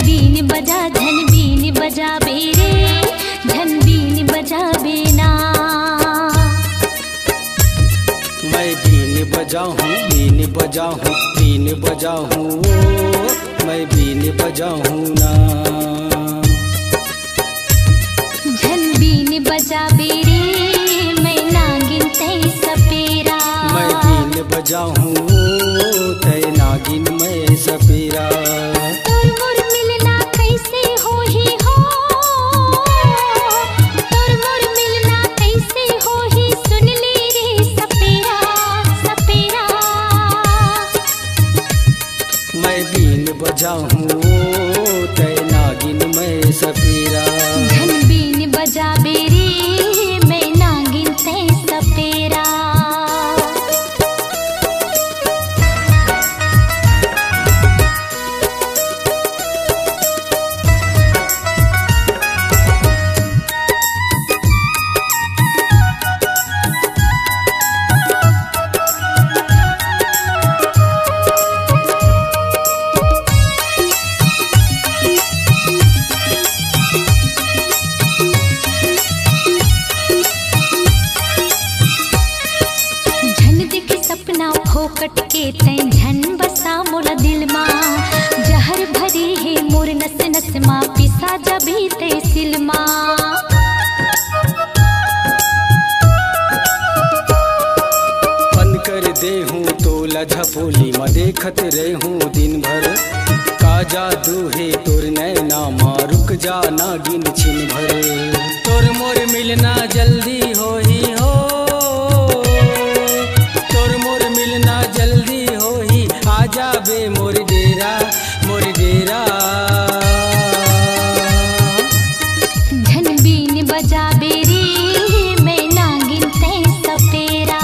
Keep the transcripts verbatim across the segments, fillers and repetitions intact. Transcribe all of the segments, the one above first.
बीन बजा, झन बीन बजाबे रे, झन बीन बजाबे ना। मैं बीन बजाहूँ, बीन बजाहूँ, बीन बजाहूँ ओ, मैं बीन बजाहूँ ना। झन बीन बजाबे रे, मैं नागिन तै सपेरा। मैं बीन बजाहूँ, तै नागिन मैं सपेरा। तोर मोर मिलना कैसे होही हो, तोर मोर मिलना कैसे होही, सुन ले रे सपेरा, सपेरा। मैं बीन बजाहूँ, तै नागिन मैं सपेरा। झन बीन बजाबे रे, मैं नागिन तै सपेरा। झन देखे सपना फोकट के, तैं झन बसा मोला दिल मा। जहर भरे हे मोर नस नस मा, पिसा जाबे तैं सिल मा। बंद कर देहूँ तोला झपोली मा, देखत रहूँ दिन भर। का जादू हे तोर नैना मा, रुक जा नागिन छिन भर। तोर मोर मिलना जल्दी होही हो, तोर मोर मिलना जल्दी होही, आ जाबे मोर डेरा, मोर डेरा। झन बीन बजाबे रे, मैं नागिन तैं सपेरा।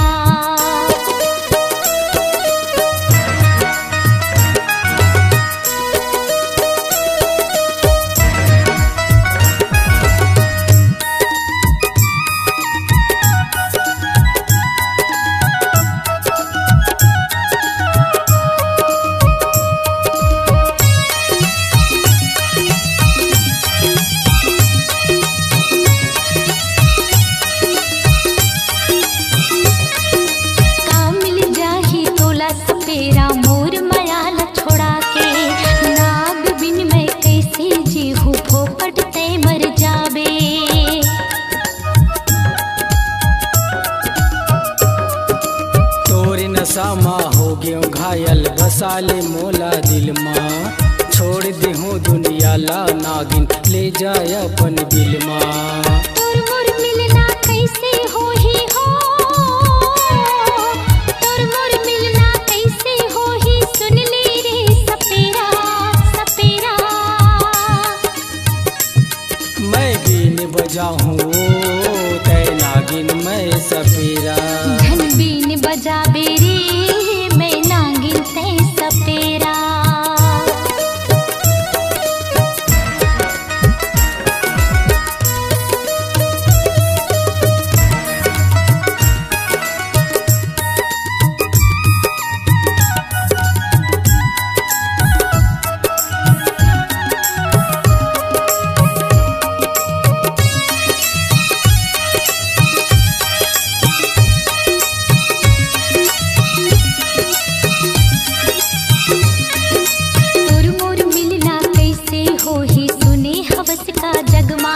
का मिल जाही तोला सपेरा, मोर मया ला छोड़ा के। नाग बिन मैं कैसे जीहूँ, फोकट तैं मर जाबे। तोर नशा मा हो गेंव घायल, बसा ले मोला दिल मा। छोड़ देहूँ दुनिया ला नागिन, ले जाय अपन बिल मा। तोर मोर मिलना कैसे होही हो, तोर मोर मिलना कैसे होही, सुन ले रे सपेरा, सपेरा। मैं बीन बजाहूँ, तैं नागिन मैं सपेरा। झन बीन बजाबे रे, मैं नागिन तैं सपेरा। तोर मोर मिलना कैसे होही, सुने हवस का जग मा।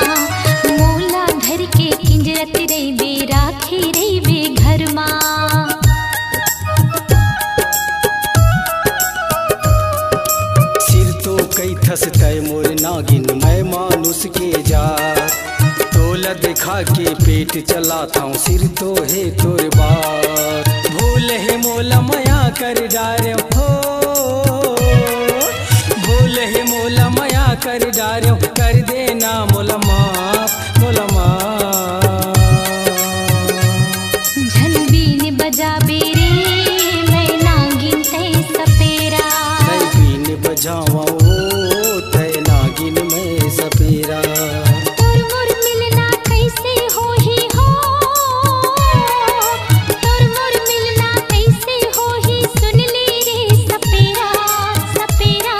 मोला धर के किंजरत रहिबे, राखे रहिबे घर मा। सिरतो कहिथस तैं मोर नागिन, मैं मानुष के जात। तोला देखा के पेट चलाथंव, सिरतो हे तोर बात। भूल हे मोला मया कर डारेंव हो, भूल हे मोला मया कर डारेंव, कर देना मोला माफ, मोला माफ। झन बीन बजाबे रे, मैं नागिन तैं सपेरा। मैं बीन बजावंव ओ, तैं नागिन मैं सपेरा। तोर मोर मिलना कैसे होही हो, तोर मोर मिलना कैसे होही, सुन ले रे सपेरा, सपेरा।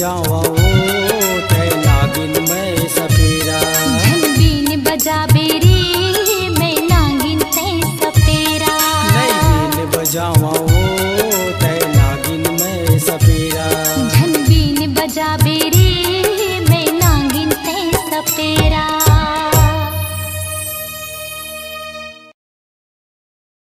जावा ओ तै नागिन मैं सपेरा। झन बीन बजाबे रे मैं नागिन तै सपेरा। नहीं बीन बजावा